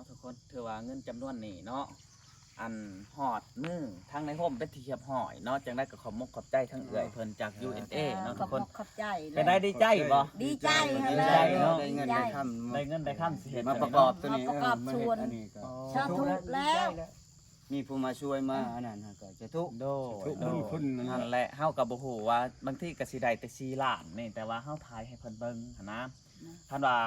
ທຸກຄົນ ຖືວ່າເງິນຈຳນວນນີ້ເນາະ ອັນຮອດມືທາງນາຍໂຮມເປັນທີ່ຮຽບຮ້ອຍເນາະ. ຈັ່ງໃດກໍຂອບມົກຂອບໃຈທາງເອື້ອຍເພິ່ນຈາກ ຢູເອັນເອ ເນາະ ເອີ ຂອບມົກຂອບໃຈ ທຸກຄົນ. ເປັນໄດ້ດີໃຈບໍ່? ດີໃຈ ດີໃຈເນາະ ໄດ້ເງິນໄດ້ຄຳ ໄດ້ເງິນໄດ້ຄຳ ຊິເຮັດ ມາປະກອບຕົວນີ້ ເອີ ມາປະກອບສ່ວນ ເຮັດອັນນີ້ກໍ ໂອ້ ສາທຸແລ້ວ ມີຜູ້ມາຊ່ວຍມາ ອືມ ອັນນັ້ນກໍສາທຸ ໂດຍ ສາທຸ ໂດຍ ບຸນຄຸນນັ້ນແຫຼະ ນັ້ນແຫຼະ. ເຮົາກໍບໍ່ຮູ້ວ່າ ບາງທີກໍຊິໄດ້ແຕ່ສີ່ລ້ານນີ້ ແຕ່ວ່າເຮົາຖ່າຍໃຫ້ເພິ່ນເບິ່ງຫັ້ນນະ ນະ ຄັນວ່າ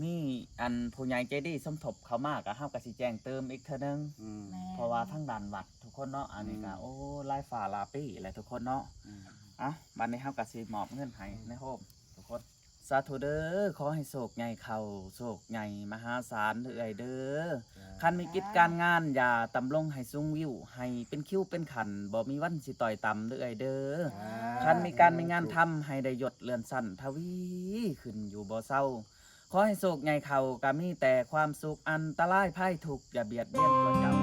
ມີອັນຜູ້ໃຫຍ່ໃຈດີສົມທົບເຂົ້າມາ ກໍເຮົາກໍຊິແຈ້ງຕື່ມອີກເທື່ອໜຶ່ງ ອືມ ແມ່ນ ເພາະວ່າທາງດ້ານວັດທຸກຄົນເນາະ ອັນນີ້ກໍ ອືມ ໂອ້ ຫຼາຍຟ້າຫຼາຍປີແຫຼະທຸກຄົນເນາະ ອືມ ເອົ້າ ບັດນີ້ເຮົາກໍຊິມອບເງິນໃຫ້ນາຍໂຮມທຸກຄົນ. ສາທຸເດີ້ ຂໍໃຫ້ໂຊກໃຫຍ່ເຂົ້າ ໂຊກໃຫຍ່ມະຫາສານເດີ້ເອື້ອຍເດີ້. ສາທຸ ຄັນມີກິດການງານ ຢ່າຕ່ຳລົງ ໃຫ້ສູງວິວ ໃຫ້ເປັນຄິວເປັນຂັ້ນ ບໍ່ມີວັນຊິຕ້ອຍຕ່ຳເດີ້ເອື້ອຍເດີ້. ສາທຸ ຄັນມີການມີງານທຳ ໃຫ້ໄດ້ຍົດເລື່ອນຊັ້ນ ທະວີຂຶ້ນຢູ່ບໍ່ເຊົາ. ຂໍໃຫ້ໂຊກໃຫຍ່ເຂົ້າ ກະມີແຕ່ຄວາມສຸກ ອັນຕະລາຍໄພທຸກ ຢ່າບຽດບຽນຕົວເຈົ້າ.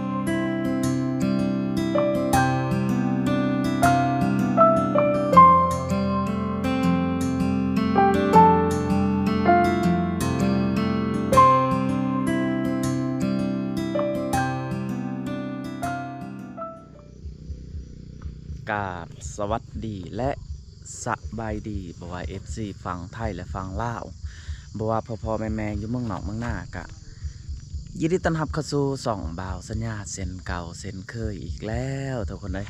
ກາບສະຫວັດດີ ແລະ ສະບາຍດີ ບໍ່ວ່າເອັຟຊີຝັ່ງໄທ ແລະ ຝັ່ງລາວ ບໍ່ວ່າພໍ່ໆແມ່ໆຢູ່ເມືອງນອກເມືອງນາ ກະຍິນດີຕ້ອນຮັບເຂົ້າສູ່ຊ່ອງບ່າວສັນຍາເຊັ່ນເກົ່າເຊັ່ນເຄີຍອີກແລ້ວທຸກຄົນເອີຍ.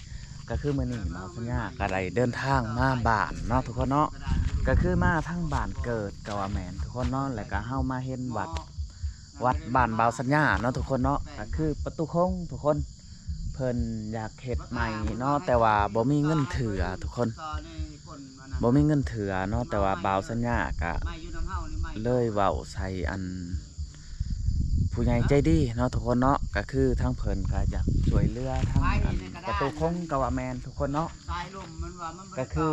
ກໍຄືມື້ນີ້ບ່າວສັນຍາກໍໄດ້ເດີນທາງມາບ້ານເນາະທຸກຄົນເນາະ ກໍຄືມາທາງບ້ານເກີດກໍວ່າແມ່ນທຸກຄົນເນາະ ແລ້ວກໍເຮົາມາເຫັນວັດ ວັດບ້ານບ່າວສັນຍາເນາະທຸກຄົນເນາະ ກໍຄືປະຕູຄົງທຸກຄົນ. ເພິ່ນຢາກເຮັດໃໝ່ເນາະ ແຕ່ວ່າບໍ່ມີເງິນເທື່ອທຸກຄົນ ບໍ່ມີເງິນເທື່ອເນາະ ແຕ່ວ່າບ່າວສັນຍາກະເລີຍເວົ້າໃສ່ອັນຜູ້ໃຫຍ່ໃຈດີເນາະທຸກຄົນເນາະ ກະຄືທາງເພິ່ນກະຢາກຊ່ວຍເຫຼືອທາງອັນປະຕູຄົງກະວ່າແມ່ນທຸກຄົນເນາະ ກະຄື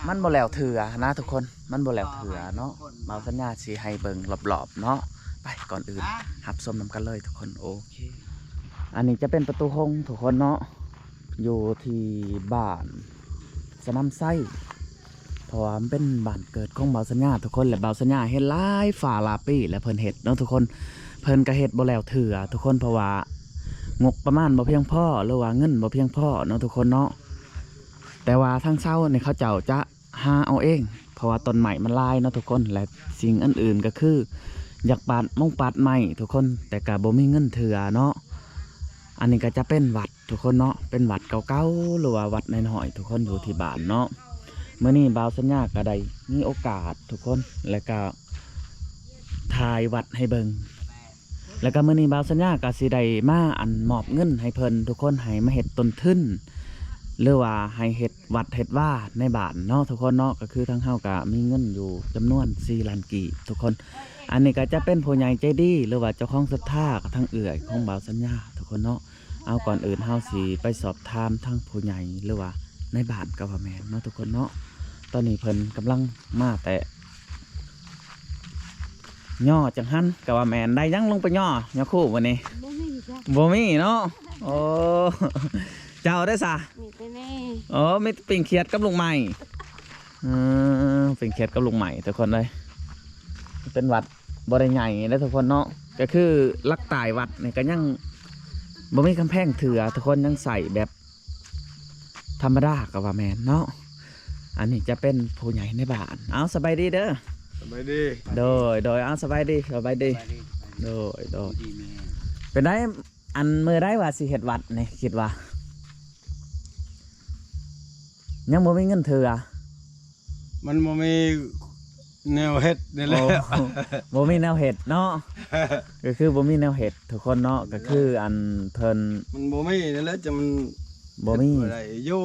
ມັນບໍ່ແລ້ວເທື່ອຫັ້ນນະທຸກຄົນ ມັນບໍ່ແລ້ວເທື່ອເນາະ ບ່າວສັນຍາຊິໃຫ້ເບິ່ງລອບໆເນາະ ໄປ ກ່ອນອື່ນຮັບຊົມນຳກັນເລີຍທຸກຄົນ ໂອ ເຄ ອັນນີ້ຈະເປັນປະຕູໂຮງທຸກຄົນເນາະ ຢູ່ທີ່ບ້ານສະໜາມໄຊ ເພາະວ່າມັນເປັນບ້ານເກີດຂອງບ່າວສັນຍາທຸກຄົນ ແລະ ບ່າວສັນຍາເຮັດຫຼາຍຟ້າຫຼາຍປີແລ້ວ ເພິ່ນເຮັດເນາະທຸກຄົນ ເພິ່ນກະເຮັດບໍ່ແລ້ວເທື່ອທຸກຄົນ ເພາະວ່າງົບປະມານບໍ່ພຽງພໍ ຫຼືວ່າເງິນບໍ່ພຽງພໍເນາະທຸກຄົນເນາະ ແຕ່ວ່າທາງເຊົານີ້ເຂົາເຈົ້າຈະ ຫາເອົາເອງ ເພາະວ່າຕົ້ນໄມ້ມັນຫຼາຍເນາະທຸກຄົນ ແລະ ສິ່ງອັນອື່ນກໍຄືຢາກປາດມົງປາດໄມ້ທຸກຄົນ ແຕ່ກໍບໍ່ມີເງິນເທື່ອເນາະ ອັນນີ້ກໍຈະເປັນວັດທຸກຄົນເນາະ ເປັນວັດເກົ່າໆ ຫຼືວ່າວັດນ້ອຍໆ ທຸກຄົນຢູ່ທີ່ບ້ານເນາະ ມື້ນີ້ບ່າວສັນຍາກໍໄດ້ມີໂອກາດທຸກຄົນ ແລະກໍຖ່າຍວັດໃຫ້ເບິ່ງ ແລ້ວກໍມື້ນີ້ບ່າວສັນຍາກໍຊິໄດ້ມາ ອັນ ມອບເງິນໃຫ້ເພິ່ນທຸກຄົນ ໃຫ້ມາເຮັດຕົ້ນທຶນ ຫຼືວ່າໃຫ້ເຮັດວັດເຮັດວາໃນບ້ານເນາະທຸກຄົນເນາະ ກໍຄືທາງເຮົາກໍມີເງິນຢູ່ຈຳນວນສີ່ລ້ານກີບທຸກຄົນ ອັນນີ້ກໍຈະເປັນຜູ້ໃຫຍ່ໃຈດີ ຫຼືວ່າເຈົ້າຂອງສັດທາ ທາງເອື້ອຍຂອງບ່າວສັນຍາທຸກຄົນເນາະ ເອົາ ກ່ອນອື່ນເຮົາຊິໄປສອບຖາມທາງຜູ້ໃຫຍ່ ຫຼືວ່ານາຍບ້ານກໍວ່າແມ່ນເນາະທຸກຄົນເນາະ ຕອນນີ້ເພິ່ນກຳລັງມາແຕ່ ຍໍຈັງຫັ້ນ ກໍວ່າແມ່ນ ໄດ້ຫຍັງລົງໄປຍໍ ຍໍຄູ່ມື້ນີ້? ບໍ່ມີຈ້ະ ບໍ່ມີເນາະ ໂອ້ ເຈົ້າເດ້ຊະ? ມີແຕ່ແມ່ ໂອ້ ມີແຕ່ປີ້ງຂຽດກັບລູກໄມ້ ເອີ ປີ້ງຂຽດກັບລູກໄມ້ທຸກຄົນເອີຍ ເປັນວັດບໍ່ໄດ້ໃຫຍ່ເດ້ທຸກຄົນເນາະ ກໍຄືຫຼັກໃຕ້ວັດນີ້ກໍຍັງບໍ່ມີກຳແພງເທື່ອທຸກຄົນ ຍັງໃຊ້ແບບ ທຳມະດາກໍວ່າແມ່ນເນາະ ອັນນີ້ຈະເປັນຜູ້ໃຫຍ່ໃນບ້ານ ເອົາ ສະບາຍດີເດີ ສະບາຍດີ ໂດຍ ໂດຍ ເອົາ ສະບາຍດີ ສະບາຍດີ ສະບາຍດີ ໂດຍ ໂດຍ ດີແມ່ ເປັນໃດ ອັນມື້ໃດວ່າຊິເຮັດວັດນີ້ ຄິດວ່າ ຍັງບໍ່ມີເງິນເທື່ອ ມັນບໍ່ມີແນວເຮັດນີ້ແຫຼະ ໂອ້ ບໍ່ມີແນວເຮັດເນາະ ກໍຄືບໍ່ມີແນວເຮັດທຸກຄົນເນາະ ກໍຄືອັນເພິ່ນ ມັນບໍ່ມີນີ້ແຫຼະ ຈັ່ງມັນບໍ່ມີ ເຮັດບໍ່ໄດ້ຢູ່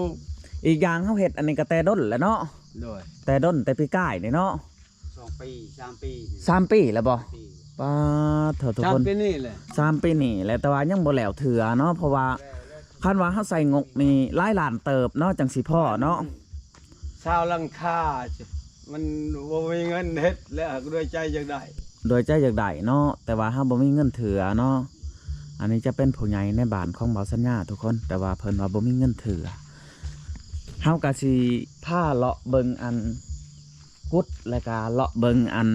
ອີກຢ່າງເຮົາເຮັດອັນນີ້ກໍແຕ່ດົນແລ້ວເນາະ ໂດຍ ແຕ່ດົນ ແຕ່ປີກາຍນີ້ເນາະ ສອງປີ ສາມປີ ສາມປີແລ້ວບໍ່? ສາມປີ ປາດໂທ້ ທຸກຄົນ ສາມປີນີ້ແຫຼະ ສາມປີນີ້ແຫຼະ ແຕ່ວ່າຍັງບໍ່ແລ້ວເທື່ອເນາະ ເພາະວ່າ ແລ້ວ ຄັນວ່າເຮົາໃສ່ງົບນີ້ຫຼາຍລ້ານເຕີບເນາະ ຈັ່ງຊິພໍເນາະ ຊາວຫຼັງຄາ ມັນບໍ່ມີເງິນເຮັດ ແລ້ວກໍດ້ວຍໃຈຢາກໄດ້ ດ້ວຍໃຈຢາກໄດ້ເນາະ ແຕ່ວ່າເຮົາບໍ່ມີເງິນເທື່ອເນາະ ອັນນີ້ຈະເປັນຜູ້ໃຫຍ່ໃນບ້ານຂອງບ່າວສັນຍາທຸກຄົນ ແຕ່ວ່າເພິ່ນວ່າບໍ່ມີເງິນເທື່ອ ເຮົາກໍຊິພາເລາະເບິ່ງອັນ ກຸດ ແລ້ວກະເລາະເບິ່ງອັນ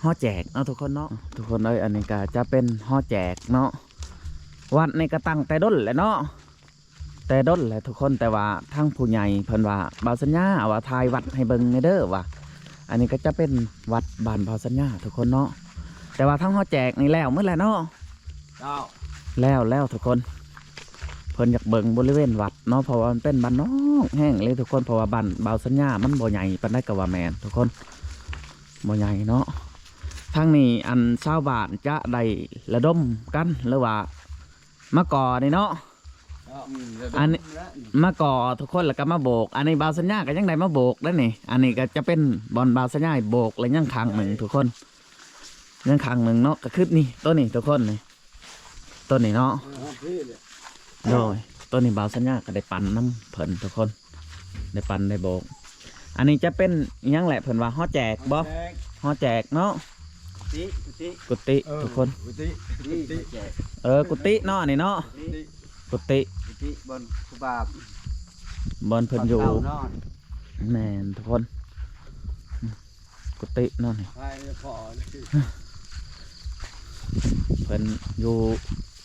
ຫໍແຈກເນາະທຸກຄົນເນາະ. ທຸກຄົນເອີຍ ອັນນີ້ກໍຈະເປັນຫໍແຈກເນາະ. ວັດນີ້ກໍຕັ້ງແຕ່ດົນແຫຼະເນາະ ແຕ່ດົນແຫຼະທຸກຄົນ, ແຕ່ວ່າທາງຜູ້ໃຫຍ່ເພິ່ນວ່າ ບ່າວສັນຍາວ່າ ຖ່າຍວັດໃຫ້ເບິ່ງແດ່ເດີວ່າ. ອັນນີ້ກໍຈະເປັນວັດບ້ານບ່າວສັນຍາທຸກຄົນເນາະ, ແຕ່ວ່າທາງຫໍແຈກນີ້ແລ້ວໝົດແລ້ວເນາະ. ເຈົ້າ ແລ້ວແລ້ວທຸກຄົນ. ເພິ່ນຢາກເບິ່ງບໍລິເວນວັດເນາະ ເພາະວ່າມັນເປັນບ້ານນອກແຮງເລີຍທຸກຄົນ, ເພາະວ່າບ້ານບ່າວສັນຍາມັນບໍ່ໃຫຍ່ປານໃດກໍວ່າແມ່ນທຸກຄົນ, ບໍ່ໃຫຍ່ເນາະ. ທາງນີ້ອັນຊາວບ້ານຈະໄດ້ລະດົມກັນ ຫຼືວ່າມາກໍ່ນີ້ເນາະ. ເຈົ້າ ອັນນີ້ມາກໍ່ທຸກຄົນ ແລ້ວກໍມາໂບກ. ອັນນີ້ບ່າວສັນຍາກໍຍັງໄດ້ມາໂບກເດ້ນີ້. ອັນນີ້ກໍຈະເປັນບ່ອນບ່າວສັນຍາໂບກ ແລະຍັງຂ້າງໜຶ່ງທຸກຄົນ, ຍັງຂ້າງໜຶ່ງເນາະ. ກໍຄືນີ້ ໂຕນີ້ທຸກຄົນນີ້ ໂຕນີ້ເນາະ. ເອີ ໂດຍ ໂຕນີ້ບ່າວສັນຍາກໍໄດ້ປັ່ນນຳເພິ່ນທຸກຄົນ, ໄດ້ປັ່ນໄດ້ໂບກ. ອັນນີ້ຈະເປັນອີ່ຫຍັງແຫຼະ ເພິ່ນວ່າຫໍແຈກບໍ? ຫໍແຈກ ຫໍແຈກເນາະ. ກຸຕິ ກຸຕິ ເອີ ທຸກຄົນ ກຸຕິ ກຸຕິ ແຈກ ເອີ ກຸຕິເນາະ ອັນນີ້ເນາະ. ກຸຕິ ກຸຕິ ກຸຕິ ບ່ອນຄູບາ ບ່ອນເພິ່ນຢູ່ ເນາະ. ແມ່ນທຸກຄົນ. ກຸຕິເນາະນີ້ ເພິ່ນຢູ່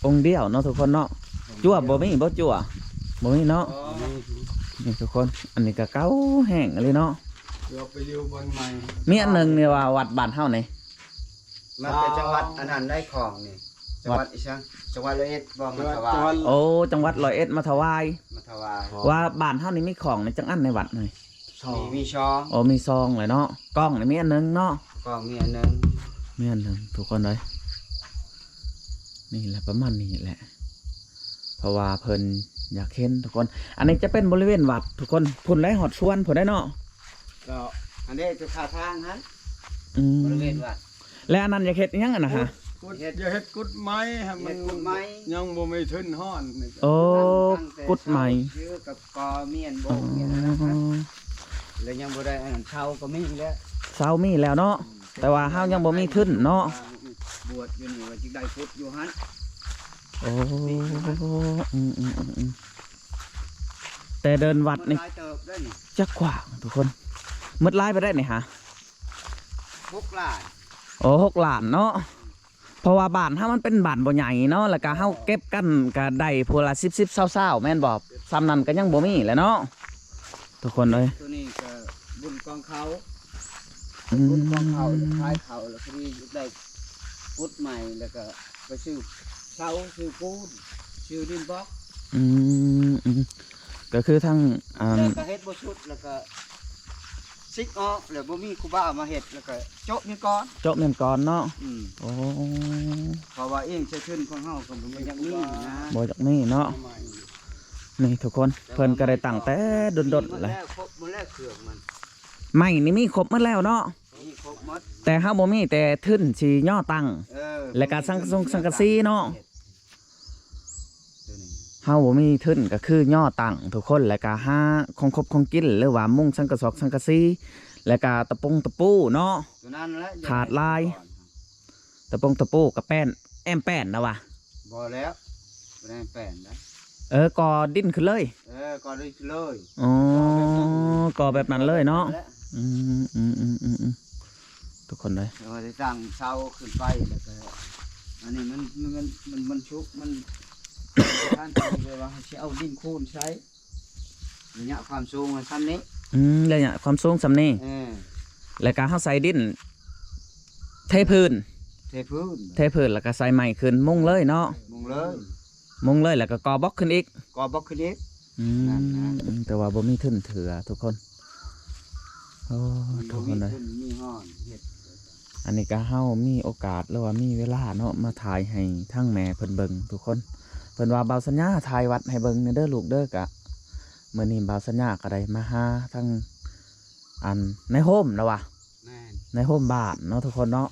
ອົງດຽວເນາະທຸກຄົນເນາະ. ຈົວບໍ່ມີບໍ່ ຈົວບໍ່ມີເນາະ. ອໍ ນີ້ທຸກຄົນ ອັນນີ້ກໍເກົ່າແຮງອີ່ຫຼີເນາະ. ເກືອບໄປຢູ່ບ່ອນໃໝ່. ມີອັນໜຶ່ງນີ້ວ່າວັດບ້ານເຮົານີ້ ມາແຕ່ຈັງຫວັດອັນນັ້ນໄດ້ຂອງນີ້. ວັດ ຈັງຫວັດອີ່ຫຍັງ? ຈັງຫວັດຮ້ອຍເອັດບໍ່ ມາຖວາຍ. ໂອ້ ຈັງຫວັດຮ້ອຍເອັດມາຖວາຍ ມາຖວາຍ. ວ່າບ້ານເຮົານີ້ມີຂອງນີ້ຈັກອັນໃນວັດນີ້? ສອງ ມີ ມີສອງ. ໂອ້ ມີສອງແຫຼະເນາະ. ກ້ອງນີ້ມີອັນໜຶ່ງເນາະ. ກ້ອງມີອັນໜຶ່ງ ມີອັນໜຶ່ງທຸກຄົນເອີຍ. ນີ້ແຫຼະ ປະມານນີ້ແຫຼະ ເພາະວ່າເພິ່ນຢາກເຫັນທຸກຄົນ. ອັນນີ້ຈະເປັນບໍລິເວນວັດທຸກຄົນ. ພຸ້ນແຫຼະ ຮອດສວນພຸ້ນແຫຼະເນາະ. ເຈົ້າ ອັນນີ້ຄືຂ້າງທາງຫັ້ນ. ອືມ ບໍລິເວນວັດ. ແລະອັນນັ້ນຢາກເຮັດອີ່ຫຍັງອັນນະຮະ? ຂຸດ ເຮັດ ຢາກເຮັດກຸດໃໝ່ໃຫ້ມັນ ເຮັດກຸດໃໝ່ ຍັງບໍ່ມີທຶນຮອດ. ໂອ້ ກຸດໃໝ່ ຄືກັບກໍມຽນໂບກ ອໍ ມຽນອັນນັ້ນຫັ້ນ ແລ້ວຍັງບໍ່ໄດ້ອັນນັ້ນ. ເສົາກໍມີແລ້ວ ເສົາມີແລ້ວເນາະ. ອືມ ແຕ່ວ່າເຮົາຍັງບໍ່ມີທຶນເນາະ. ບວດຢູ່ນີ້ວ່າຊິໄດ້ຂຸດຢູ່ຫັ້ນ. ໂອ້ ອືມໆໆໆ ແຕ່ເດີ່ນວັດນີ້ ມັນຫຼາຍເຕີບເດ້ນີ້ ຈັກກວ້າງທຸກຄົນ. ໝົດຫຼາຍປານໃດນີ້ຫາ? ຫົກລ້ານ. ໂອ້ ຫົກລ້ານເນາະ. ເພາະວ່າບ້ານເຮົາມັນເປັນບ້ານບໍ່ໃຫຍ່ເນາະ ແລ້ວກະເຮົາເກັບກັນກະໄດ້ຜູ້ລະສິບສິບຊາວຊາວ ແມ່ນບໍ່? ສ່ຳນັ້ນກະຍັງບໍ່ມີແຫຼະເນາະ ທຸກຄົນເອີຍ. ໂຕນີ້ກະບຸນກອງເຂົ້າ ອືມ ບຸນກອງເຂົ້າ ຂາຍເຂົ້າ ແລ້ວພໍດີໄດ້ກຸດໃໝ່ ແລ້ວກະໄປຊື້ເສົາ ຊື້ປູນ ຊື້ດິນບລັອກ. ອືມ ອືມ ກໍຄືທັງ ອ່າ ແລ້ວກໍເຮັດບໍ່ສຸດ ແລ້ວກໍຊິກອອກ ແລ້ວບໍ່ມີຄູບາມາເຮັດ ແລ້ວກໍໂຈະເໝຍກ່ອນ ໂຈະເໝຍກ່ອນເນາະ. ອືມ ໂອ້ ເພາະວ່າອີງໃສ່ທຶນຂອງເຮົາກໍບໍ່ຢາກມີນະ ບໍ່ຢາກມີເນາະ. ນີ້ທຸກຄົນ ເພິ່ນກໍໄດ້ຕັ້ງແຕ່ດົນໆແລ້ວ ຄົບໝົດແລ້ວເຄື່ອງມັນ ໄມ້ນີ້ມີຄົບໝົດແລ້ວເນາະ. ມີຄົບໝົດ ແຕ່ເຮົາບໍ່ມີແຕ່ທຶນຊິຍໍຕັ້ງ ເອີ ແລ້ວກໍສັງ ສັງກະສີເນາະ. ໂຕນີ້ ເຮົາບໍ່ມີທຶນກໍຄືຍໍຕັ້ງທຸກຄົນ ແລ້ວກໍຫາຂອງຄົບຂອງກິນ ຫຼືວ່າມຸງສັງກະສອກສັງກະສີ ແລ້ວກໍຕະປົງຕະປູເນາະ. ໂຕນັ້ນແຫຼະຂາດຫຼາຍ ຕະປົງຕະປູກັບແປ້ນ ແອ້ມແປ້ນນະວະ. ບໍ່ແລ້ວ ບໍ່ໄດ້ແປ້ນນະ. ເອີ ກໍ່ດິນຂຶ້ນເລີຍ. ເອີ ກໍ່ດິນຂຶ້ນເລີຍ. ອໍ ກໍ່ແບບນັ້ນເລີຍເນາະ. ອືມ ອືມໆໆໆ ທຸກຄົນເອີຍ ເອີ ໄດ້ຕັ້ງເສົາຂຶ້ນໄປ ແລ້ວກໍອັນນີ້ມັນ ມັນ ມັນ ມັນສຸກ ມັນ ທ່ານກໍເລີຍວ່າຊິເອົາດິນຄູນໃສ່ ໄລຍະຄວາມສູງມັນສ່ຳນີ້. ອືມ ໄລຍະຄວາມສູງສ່ຳນີ້. ເອີ ແລ້ວກໍເຮົາໃສ່ດິນ ເທພື້ນ ເທພື້ນ ເທພື້ນ ແລ້ວກໍໃສ່ໄມ້ຂຶ້ນ ມຸງເລີຍເນາະ. ມຸງເລີຍ ມຸງເລີຍ ແລ້ວກໍກໍ່ບລັອກຂຶ້ນອີກ ກໍ່ບລັອກຂຶ້ນອີກ. ອືມ ນັ້ນນະ ອືມ ແຕ່ວ່າບໍ່ມີທຶນເທື່ອທຸກຄົນ. ໂອ້ ທຸກຄົນເອີຍ ມີທຶນມີຮອນເຮັດ. ອັນນີ້ກໍເຮົາມີໂອກາດ ຫຼືວ່າມີເວລາເນາະ ມາຖ່າຍໃຫ້ທາງແມ່ເພິ່ນເບິ່ງທຸກຄົນ. ເພິ່ນວ່າ ບ່າວສັນຍາ ຖ່າຍວັດໃຫ້ເບິ່ງແດ່ເດີລູກເດີ. ກະມື້ນີ້ບ່າວສັນຍາກໍໄດ້ມາຫາທາງ ອັນ ນາຍໂຮມລະວະ ແມ່ນ ນາຍໂຮມບ້ານເນາະທຸກຄົນເນາະ.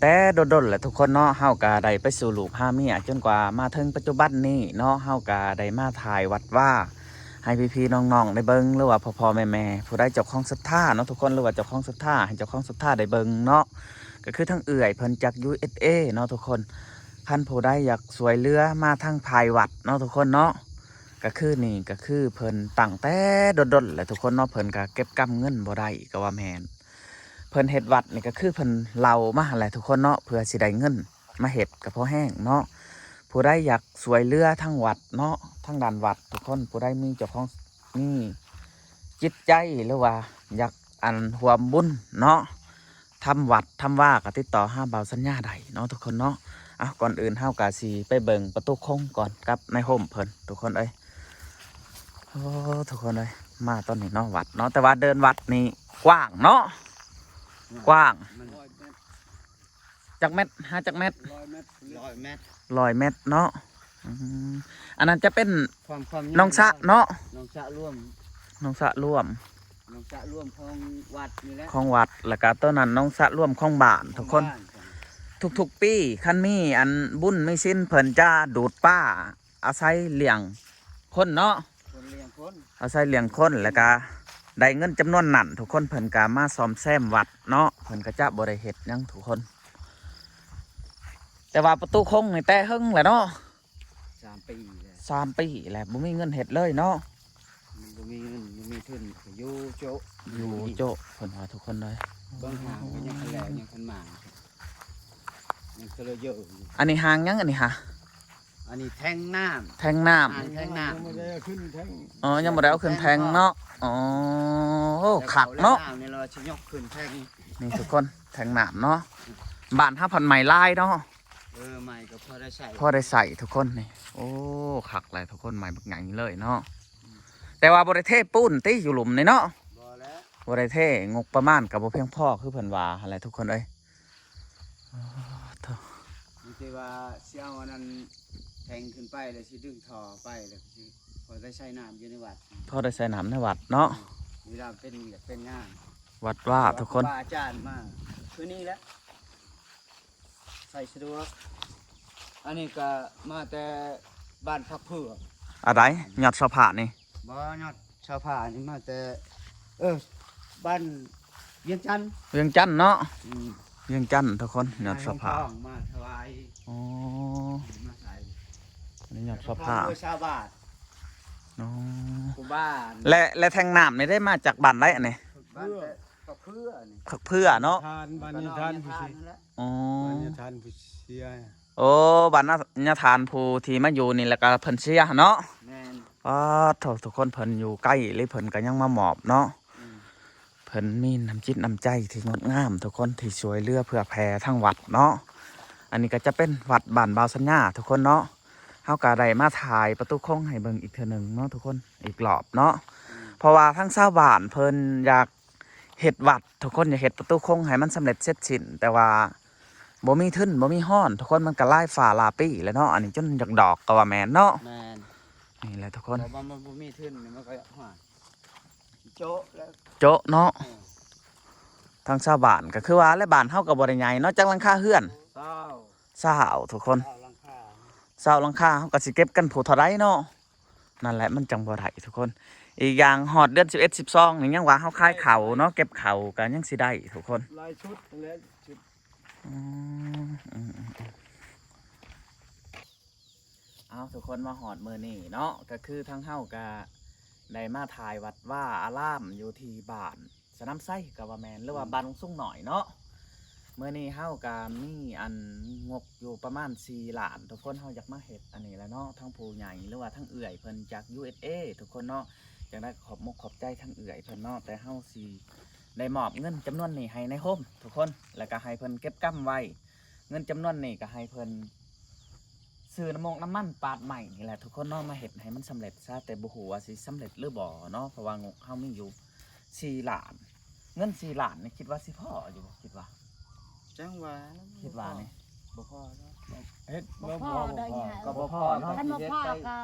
ແຕ່ດົນໆແຫຼະທຸກຄົນເນາະ ເຮົາກະໄດ້ໄປສູ່ລູບຫາເມຍ ຈົນກວ່າມາເຖິງປັດຈຸບັນນີ້ເນາະ ເຮົາກະໄດ້ມາຖ່າຍວັດວາໃຫ້ພີ່ໆນ້ອງໆໄດ້ເບິ່ງ ຫຼືວ່າພໍ່ໆແມ່ໆ ຜູ້ໃດເຈົ້າຂອງສັດທາເນາະທຸກຄົນ ຫຼືວ່າເຈົ້າຂອງສັດທາ ໃຫ້ເຈົ້າຂອງສັດທາໄດ້ເບິ່ງເນາະ. ກໍຄືທາງເອື້ອຍເພິ່ນຈາກ ຢູເອັສເອ ເນາະທຸກຄົນ. ຄັນຜູ້ໃດຢາກຊ່ວຍເຫຼືອມາທາງພາຍວັດເນາະທຸກຄົນເນາະ ກໍຄືນີ້ ກໍຄືເພິ່ນຕັ້ງແຕ່ດົນໆແຫຼະທຸກຄົນເນາະ ເພິ່ນກໍເກັບກຳເງິນບໍ່ໄດ້ກໍວ່າແມ່ນ. ເພິ່ນເຮັດວັດນີ້ກໍຄືເພິ່ນເລົ່າມາຫັ້ນແຫຼະທຸກຄົນເນາະ ເພື່ອຊິໄດ້ເງິນມາເຮັດກໍພໍແຮງເນາະ. ຜູ້ໃດຢາກຊ່ວຍເຫຼືອທາງວັດເນາະ ທາງດ້ານວັດທຸກຄົນ ຜູ້ໃດມີເຈົ້າຂອງ ມີຈິດໃຈ ຫຼືວ່າຢາກ ອັນ ຮ່ວມບຸນເນາະ ທຳວັດທຳວາ ກໍຕິດຕໍ່ຫາບ່າວສັນຍາໄດ້ເນາະທຸກຄົນເນາະ. ເອົາ ກ່ອນອື່ນເຮົາກໍຊິໄປເບິ່ງປະຕູຄົງກ່ອນກັບນາຍໂຮມເພິ່ນທຸກຄົນເອີຍ. ໂອ້ ທຸກຄົນເອີຍ ມາຕອນນີ້ເນາະ ວັດເນາະ ແຕ່ວ່າເດີ່ນວັດນີ້ກວ້າງເນາະ ກວ້າງ ມັນ ຈັກແມັດ ຫາຈັກແມັດ? ຮ້ອຍແມັດ ຮ້ອຍແມັດ ຮ້ອຍແມັດເນາະ. ອືມ ອັນນັ້ນຈະເປັນ ຄວາມ ຄວາມຍາວ ໜອງສະເນາະ ໜອງສະລວມ ໜອງສະລວມ ໜອງສະລວມຂອງວັດນີ້ແຫຼະ ຂອງວັດ ແລ້ວກະໂຕນັ້ນໜອງສະລວມຂອງບ້ານທຸກຄົນ. ຂອງບ້ານ ທຸກໆປີຄັນມີອັນບຸນມີສິນ ເພິ່ນຈະດູດປາ ອາໄສລ້ຽງຄົນເນາະ ຄົນລ້ຽງຄົນ ອາໄສລ້ຽງຄົນ ແລ້ວກະໄດ້ເງິນຈຳນວນນັ້ນ ທຸກຄົນ ເພິ່ນກະມາສ້ອມແຊມວັດເນາະ ເພິ່ນກະຈະບໍ່ໄດ້ເຮັດຫຍັງທຸກຄົນ. ແຕ່ວ່າປະຕູຄົງນີ້ແຕ່ເຫິງແຫຼະເນາະ ສາມປີແລ້ວ ສາມປີແລ້ວ ບໍ່ມີເງິນເຮັດເລີຍເນາະ ມັນບໍ່ມີເງິນ ບໍ່ມີທຶນ ຢູ່ໂຈະ ຢູ່ໂຈະ ເພິ່ນວ່າທຸກຄົນເອີຍ. ເບິ່ງຫາງກໍຍັງຄັນແລ້ວ ຍັງຄັນມາ ຍັງເທື່ອເຢີຢູ່. ອັນນີ້ຫາງຫຍັງ ອັນນີ້ຫາ? ອັນນີ້ແທງນ້ຳ ແທງນ້ຳ ອ່າງແທງນ້ຳ ຍັງບໍ່ໄດ້ເອົາຂຶ້ນແທງ ອໍ ຍັງບໍ່ໄດ້ເອົາຂຶ້ນແທງເນາະ. ອໍ ໂອ້ ຄັກເນາະ ແລ້ວເຂົາແລ້ວນ້ຳນີ້ລະຊິຍົກຂຶ້ນແທງ. ນີ້ທຸກຄົນ ແທງນ້ຳເນາະ ບ້ານເຮົາພັນໄມ້ຫຼາຍເນາະ. ເອີ ໄມ້ກໍພໍໄດ້ໃຊ້ ພໍໄດ້ໃຊ້ທຸກຄົນນີ້. ໂອ້ ຄັກຫຼາຍທຸກຄົນ ໄມ້ບັກໃຫຍ່ເລີຍເນາະ. ແຕ່ວ່າບໍ່ໄດ້ເທປູນຕິ ຢູ່ລຸ່ມນີ້ເນາະ? ບໍ່ແຫຼະ ບໍ່ໄດ້ເທ ງົບປະມານກໍບໍ່ພຽງພໍ ຄືເພິ່ນວ່າຫັ້ນແຫຼະທຸກຄົນເອີຍ. ໂອ້ໂທ້ ມີແຕ່ວ່າຊິເອົາອັນນັ້ນແທງຂຶ້ນໄປ ແລ້ວຊິດຶງທໍ່ໄປ ແລ້ວຊິພໍໄດ້ໃຊ້ນ້ຳຢູ່ໃນວັດ ພໍໄດ້ໃຊ້ນ້ຳໃນວັດເນາະ ເວລາເປັນວຽກເປັນງານ. ວັດວ່າທຸກຄົນ ຄູບາອາຈານມາຄືນີ້ແຫຼະ ໃຊ້ສະດວກ. ອັນນີ້ກໍມາແຕ່ບ້ານຜັກເຜືອກ. ອັນໃດ? ຍອດສະພານີ້? ບໍ່ ຍອດສະພານີ້ມາແຕ່ ເອີ ບ້ານວຽງຈັນ ວຽງຈັນເນາະ. ອືມ ວຽງຈັນທຸກຄົນ ຍອດສະພາ ມາຖວາຍ. ອໍ ມາໃສ່ ອັນນີ້ຍອດສະພາ ຊາວບ້ານ. ອໍ ຜູ້ບ້ານ ແລະ ແລະແທງນ້ຳນີ້ໄດ້ມາຈາກບ້ານໃດອັນນີ້? ບ້ານແຕ່ຜັກເຜືອກນີ້ ຜັກເຜືອກເນາະ ທານ ບ້ານຍາທານຜູ້ເສຍ. ອໍ ບ້ານຍາທານຜູ້ເສຍ. ໂອ້ ບ້ານຍາທານຜູ້ທີ່ມາຢູ່ນີ້ ແລ້ວກໍເພິ່ນເສຍເນາະ. ແມ່ນ. ປາດໂທ້ ທຸກຄົນ ເພິ່ນຢູ່ໃກ້ ຫຼື ເພິ່ນກໍຍັງມາມອບເນາະ. ອືມ ເພິ່ນມີນ້ຳຈິດນ້ຳໃຈທີ່ງົດງາມທຸກຄົນ ທີ່ຊ່ວຍເຫຼືອເຜື່ອແຜ່ທາງວັດເນາະ. ອັນນີ້ກໍຈະເປັນວັດບ້ານບ່າວສັນຍາທຸກຄົນເນາະ. ເຮົາກໍໄດ້ມາຖ່າຍປະຕູຄົງໃຫ້ເບິ່ງອີກເທື່ອໜຶ່ງເນາະທຸກຄົນ ອີກລອບເນາະ. ອືມ ເພາະວ່າທາງຊາວບ້ານເພິ່ນຢາກ ເຮັດວັດ ທຸກຄົນຢາກເຮັດປະຕູຄົງໃຫ້ມັນສຳເລັດເສັດສິ້ນ ແຕ່ວ່າບໍ່ມີທຶນ ບໍ່ມີຮອນ ທຸກຄົນ ມັນກໍຫຼາຍຟ້າຫຼາຍປີແລ້ວເນາະ. ອັນນີ້ຈົນຢາກດອກກໍວ່າແມ່ນເນາະ. ແມ່ນ. ນີ້ແຫຼະທຸກຄົນ ເພາະວ່າມັນບໍ່ມີທຶນ ມັນກໍ ໂຈະແລ້ວ ໂຈະເນາະ. ເອີ ທາງຊາວບ້ານກໍຄືວ່າແຫຼະ ບ້ານເຮົາກໍບໍ່ໄດ້ໃຫຍ່ເນາະ ຈັກຫຼັງຄາເຮືອນ? ຊາວ ຊາວ ທຸກຄົນ ຊາວຫຼັງຄາ ຊາວຫຼັງຄາ ເຮົາກໍຊິເກັບກັນຜູ້ເທົ່າໃດເນາະ. ນັ້ນແຫຼະ ມັນຈັ່ງບໍ່ໄດ້ທຸກຄົນ. ອີກຢ່າງຮອດເດືອນສິບເອັດ ສິບສອງນີ້ ຍັງວ່າເຮົາຂາຍເຂົ້າເນາະ ເກັບເຂົ້າກໍຍັງຊິໄດ້ທຸກຄົນ ຫຼາຍຊຸດແຫຼະ. ອືມ ເອົາ ທຸກຄົນ ມາຮອດມື້ນີ້ເນາະ ກໍຄືທາງເຮົາກໍໄດ້ມາຖ່າຍວັດວາອາລາມຢູ່ທີ່ບ້ານ ສະໜາມໄຊກໍວ່າແມ່ນ ຫຼືວ່າ ອືມ ບ້ານໜອງສຸງນ້ອຍເນາະ. ມື້ນີ້ເຮົາກໍມີອັນງົບຢູ່ປະມານສີ່ລ້ານ ທຸກຄົນ ເຮົາຢາກມາເຮັດອັນນີ້ແຫຼະເນາະ. ທາງຜູ້ໃຫຍ່ ຫຼືວ່າທາງເອື້ອຍເພິ່ນຈາກ ຢູເອສເອ ທຸກຄົນເນາະ ຈັ່ງໃດກໍຂອບມຸກຂອບໃຈທາງເອື້ອຍເພິ່ນເນາະ. ແຕ່ເຮົາຊິໄດ້ມອບເງິນຈຳນວນນີ້ໃຫ້ນາຍໂຮມ ທຸກຄົນ ແລ້ວກໍໃຫ້ເພິ່ນເກັບກຳໄວ້. ເງິນຈຳນວນນີ້ກໍໃຫ້ເພິ່ນ ຊື້ນ້ຳມົກນ້ຳມັນປາດໄມ້ນີ້ແຫຼະທຸກຄົນເນາະ ມາເຮັດໃຫ້ມັນສຳເລັດຊະ ແຕ່ບໍ່ຮູ້ວ່າຊິສຳເລັດຫຼືບໍ່ເນາະ ເພາະວ່າງົບເຮົາມີຢູ່ສີ່ລ້ານ. ເງິນສີ່ລ້ານນີ້ຄິດວ່າຊິພໍຢູ່ບໍ່? ຄິດວ່າ ຈັ່ງວ່າ ຄິດວ່ານີ້ ບໍ່ພໍແລ້ວ ເຮັດບໍ່ພໍ ບໍ່ພໍ ກໍບໍ່ພໍເນາະ ຄັນບໍ່ພໍກໍ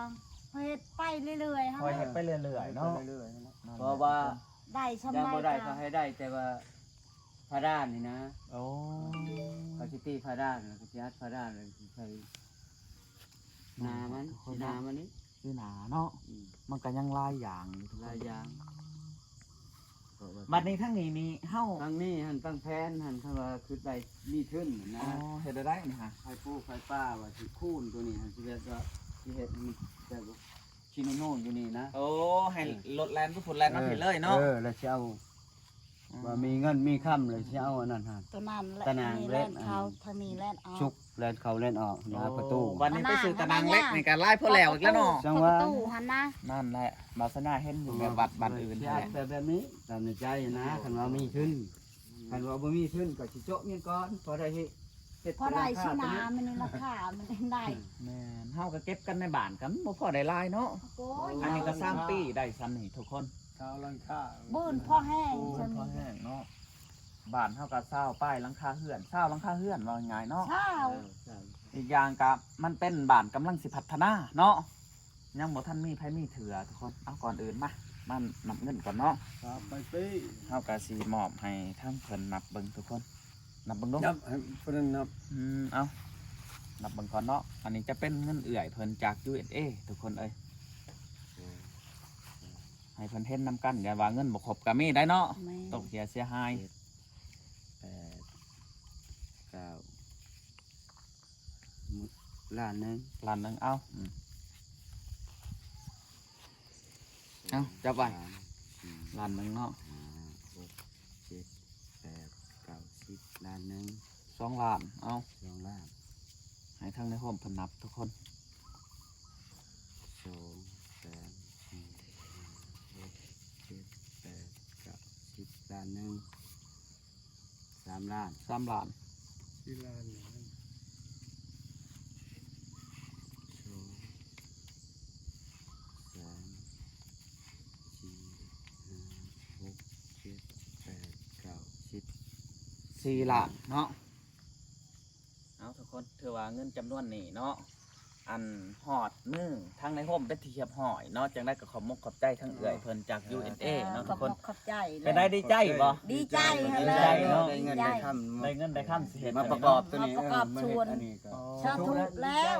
ເຮັດໄປເລື້ອຍໆ ເຮົາເຮັດໄປເລື້ອຍໆເນາະ ເຮັດໄປເລື້ອຍໆ ເພາະວ່າໄດ້ຊ່ຳໃດກໍ ຍັງບໍ່ໄດ້ ກໍໃຫ້ໄດ້ແຕ່ວ່າ ຝາດານນີ້ນະ. ໂອ້ ເຂົາຊິຕີຝາດານ ແລ້ວກໍຊິອັດຝາດານ ແລ້ວຊິໃສ່ໜ້າມັນ ຊິໜ້າມັນນີ້ ຊິໜ້າເນາະ. ອືມ ມັນກໍຍັງຫຼາຍຢ່າງຢູ່ ຫຼາຍຢ່າງ. ບັດນີ້ທາງນີ້ນີ້ເຮົາ ທາງນີ້ຫັ້ນຕັ້ງແຜນຫັ້ນ ຄັນວ່າຄິດໄດ້ມີທຶນນະ. ອໍ ເຮັດໄດ້ໄດ໋ນີ້ຫະ ໄຟປູໄຟປ່າ ວ່າຊິຄູນຕົວນີ້ຫັ້ນ ຊິແບບວ່າຊິເຮັດໃຫ້ມັນແບບວ່າຂີ້ໜູນຢູ່ນີ້ນະ. ໂອ້ ໃຫ້ ເອີ ລົດແລ່ນໄປພຸ້ນແລ່ນມາພີ້ເລີຍເນາະ. ເອີ ແລ້ວຊິເອົາ ວ່າມີເງິນມີຄຳແລ້ວຊິເອົາອັນນັ້ນຫັ້ນ ຕົວນັ້ນແຫຼະ ຕະໜ່າງເຫຼັກ ທາງນີ້ແລ່ນເຂົ້າ ອືມ ທາງນີ້ແລ່ນອອກ ຊຸກແລ່ນເຂົ້າແລ່ນອອກ ໂອ້ ນະ ປະຕູ ບັດນີ້ໄປຊື້ຕະໜ່າງເຫຼັກນີ້ກໍຫຼາຍພໍແລ້ວອີກແລ້ວເນາະ ຈັ່ງວ່າ ປະຕູຫັ້ນນະ ນັ້ນແຫຼະ ວາສະໜາເຫັນຢູ່ແບບວັດບ້ານອື່ນ ຊິອັດແບບ ແບບນີ້ ຕາມໃນໃຈນະ ຄັນວ່າມີທຶນ ຄັນວ່າບໍ່ມີທຶນກໍຊິໂຈະເງິນກ່ອນ ພໍໄດ້ເຮັດ ເຮັດ ພໍໄດ້ຊື້ນາ ມັນລາຄາມັນໄດ້ ແມ່ນ ເຮົາກໍເກັບກັນໃນບ້ານກໍບໍ່ພໍໄດ້ຫຼາຍເນາະ ໂອ້ຍ ອັນນີ້ກໍສາມປີໄດ້ຊ່ຳນີ້ທຸກຄົນ ຊາວຫຼັງຄາ ບືນພໍແຮງ ໂອ້ ພໍແຮງເນາະ ບ້ານເຮົາກໍຊາວປາຍຫຼັງຄາເຮືອນ ຊາວຫຼັງຄາເຮືອນ ເວົ້າງ່າຍໆເນາະ ຊາວ ເອີ ຊາວ ອີກຢ່າງກໍມັນເປັນບ້ານກຳລັງຊິພັດທະນາເນາະ ຍັງບໍ່ທັນມີໃຜມີເທື່ອທຸກຄົນ ເອົາ ກ່ອນອື່ນມາ ມານັບເງິນກ່ອນເນາະ ສາມປາຍປີ ເຮົາກໍຊິມອບໃຫ້ທາງເພິ່ນນັບເບິ່ງທຸກຄົນ ນັບເບິ່ງດູ ນັບໃຫ້ເພິ່ນນັບ ອືມ ເອົາ ນັບເບິ່ງກ່ອນເນາະ ອັນນີ້ຈະເປັນເງິນເອື້ອຍເພິ່ນຈາກ ຢູເອສເອ ທຸກຄົນເອີຍ ໃຫ້ເພິ່ນເຫັນນຳກັນ ຢ່າວ່າເງິນບໍ່ຄົບກໍມີໄດ້ເນາະ ແມ່ນ ຕົກເສຍເສຍຫາຍ ເຈັດ ແປດ ເກົ້າ ລ້ານໜຶ່ງ ລ້ານໜຶ່ງ ເອົາ ອືມ ເອົາ ຈັບໄວ້ ສາມ ສີ່ ລ້ານໜຶ່ງເນາະ ຫ້າ ຫົກ ເຈັດ ແປດ ເກົ້າ ສິບ ລ້ານໜຶ່ງ ສອງລ້ານ ເອົາ ສອງລ້ານ ໃຫ້ທາງນາຍໂຮມເພິ່ນນັບທຸກຄົນ ສອງ ສາມ ສີ່ ຫ້າ ຫົກ ເຈັດ ແປດ ເກົ້າ ສິບ ລ້ານໜຶ່ງ ສາມລ້ານ ສາມລ້ານ ສີ່ລ້ານ ສອງ ສາມ ສີ່ ຫ້າ ຫົກ ເຈັດ ແປດ ເກົ້າ ສິບ ສີ່ລ້ານເນາະ ເອົາ ທຸກຄົນ ຖືວ່າເງິນຈຳນວນນີ້ເນາະ ອັນຮອດມືທາງນາຍໂຮມເປັນທີ່ຮຽບຮ້ອຍເນາະ ຈັ່ງໃດກໍຂອບມົກຂອບໃຈທາງເອື້ອຍເພິ່ນຈາກ ຢູເອສເອ ເນາະ ເອີ ທຸກຄົນ ຂອບມົກຂອບໃຈ ເປັນໄດ ດີໃຈບໍ່? ດີໃຈ ດີໃຈເນາະ ໄດ້ເງິນໄດ້ຄຳ ໄດ້ເງິນໄດ້ຄຳຊິເຮັດ ມາປະກອບຕົວນີ້ ມາປະກອບ ເອີ ສວນ ມາເຮັດອັນນີ້ກໍ ສາທຸແລ້ວ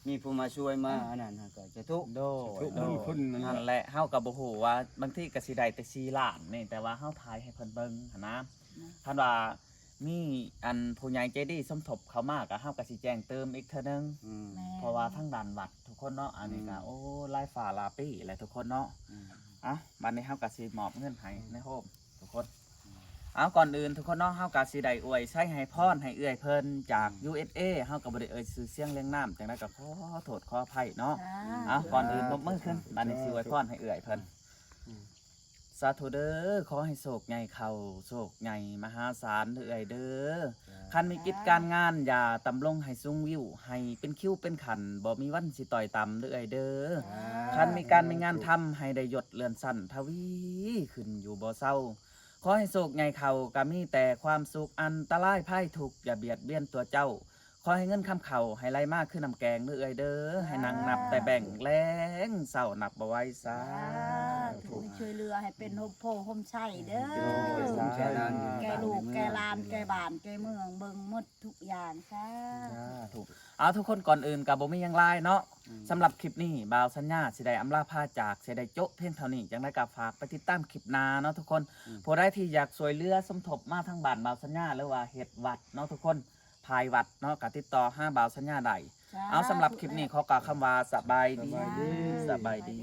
ມີຜູ້ມາຊ່ວຍມາອັນນັ້ນ ເຮົາກໍສາທຸ ໂດຍ ສາທຸ ໂດຍ ບຸນຄຸນນັ້ນແຫຼະ ນັ້ນແຫຼະ ເຮົາກໍບໍ່ຮູ້ວ່າ ບາງທີກໍຊິໄດ້ແຕ່ສີ່ລ້ານນີ້ ແຕ່ວ່າເຮົາຖ່າຍໃຫ້ເພິ່ນເບິ່ງຫັ້ນນະ ອືມ ຄັນວ່າ ມີອັນຜູ້ໃຫຍ່ໃຈດີສົມທົບເຂົ້າມາ ກໍເຮົາກໍຊິແຈ້ງເຕີມອີກເທື່ອໜຶ່ງ ອືມ ແມ່ນ ເພາະວ່າທາງດ້ານວັດທຸກຄົນເນາະ ອັນນີ້ກໍ ອືມ ໂອ້ ຫຼາຍຟ້າຫຼາຍປີແລ້ວທຸກຄົນເນາະ ອືມ ອ່ະ ບັດນີ້ເຮົາກໍຊິມອບເງິນໃຫ້ ອືມ ນາຍໂຮມທຸກຄົນ ອືມ ເອົາ ກ່ອນອື່ນທຸກຄົນເນາະ ເຮົາກໍຊິໄດ້ອວຍໄຊໃຫ້ພອນໃຫ້ເອື້ອຍເພິ່ນຈາກ ອືມ ຢູເອສເອ ເຮົາກໍບໍ່ໄດ້ເອີ່ຍຊື່ສຽງລຽງນາມ ຈັ່ງໃດກໍຂໍໂທດຂໍອະໄພເນາະ ສາທຸ ເອົາ ກ່ອນອື່ນ ສາທຸ ຍົກມືຂຶ້ນ ບັດນີ້ຊິອວຍພອນໃຫ້ເອື້ອຍເພິ່ນ ອືມ ສາທຸເດີ ຂໍໃຫ້ໂຊກໃຫຍ່ເຂົ້າ ໂຊກໃຫຍ່ມະຫາສານເດີເອື້ອຍເດີ ສາທຸ ຄັນມີກິດການງານຢ່າຕຳລົງໃຫ້ສູງວິວ ໃຫ້ເປັນຄິວເປັນຂັ້ນ ບໍ່ມີວັນຊິຕ້ອຍຕ່ຳເດີເອື້ອຍເດີ ສາທຸ ຄັນມີການມີງານທຳ ໃຫ້ໄດ້ຍົດເລື່ອນຊັ້ນທະວີຂຶ້ນຢູ່ບໍ່ເຊົາ ຂໍໃຫ້ໂຊກໃຫຍ່ເຂົ້າ ກະມີແຕ່ຄວາມສຸກ ອັນຕະລາຍໄພທຸກ ຢ່າບຽດບຽນຕົວເຈົ້າ ຂໍໃຫ້ເງິນຄຳເຂົ້າ ໃຫ້ໄຫຼມາຄືນ້ຳແກງເດີເອື້ອຍເດີ ສາທຸ ໃຫ້ນັ່ງນັບແຕ່ແບັງແລງເຊົ້ານັບບໍ່ໄຫວ ສາທຸ ສາທຸ ໃຫ້ຊ່ວຍເຫຼືອໃຫ້ເປັນຮົ່ມໂພຮົ່ມໄຊເດີ ໂດຍ ສາທຸ ແກ່ລູກແກ່ຫຼານແກ່ບ້ານແກ່ເມືອງເບິ່ງໝົດທຸກຢ່າງ ສາທຸ ສາທຸ ເອົາ ທຸກຄົນ ກ່ອນອື່ນກໍບໍ່ມີຫຍັງຫຼາຍເນາະ ອືມ ສຳລັບຄລິບນີ້ ບ່າວສັນຍາຊິໄດ້ອຳລາພາຈາກ ຊິໄດ້ໂຈະພຽງເທົ່ານີ້ ຈັ່ງໃດກໍຝາກໄປຕິດຕາມຄລິບໜ້າເນາະທຸກຄົນ ອືມ ຜູ້ໃດທີ່ຢາກຊ່ວຍເຫຼືອສົມທົບມາທາງບ້ານບ່າວສັນຍາ ຫຼືວ່າເຮັດວັດເນາະທຸກຄົນ ພາຍວັດເນາະ ກໍຕິດຕໍ່ຫາບ່າວສັນຍາໄດ້ ສາທຸ ເອົາ ສຳລັບຄລິບນີ້ຂໍກ່າວຄຳວ່າ ສະບາຍດີ ສະບາຍດີ ສະບາຍດີ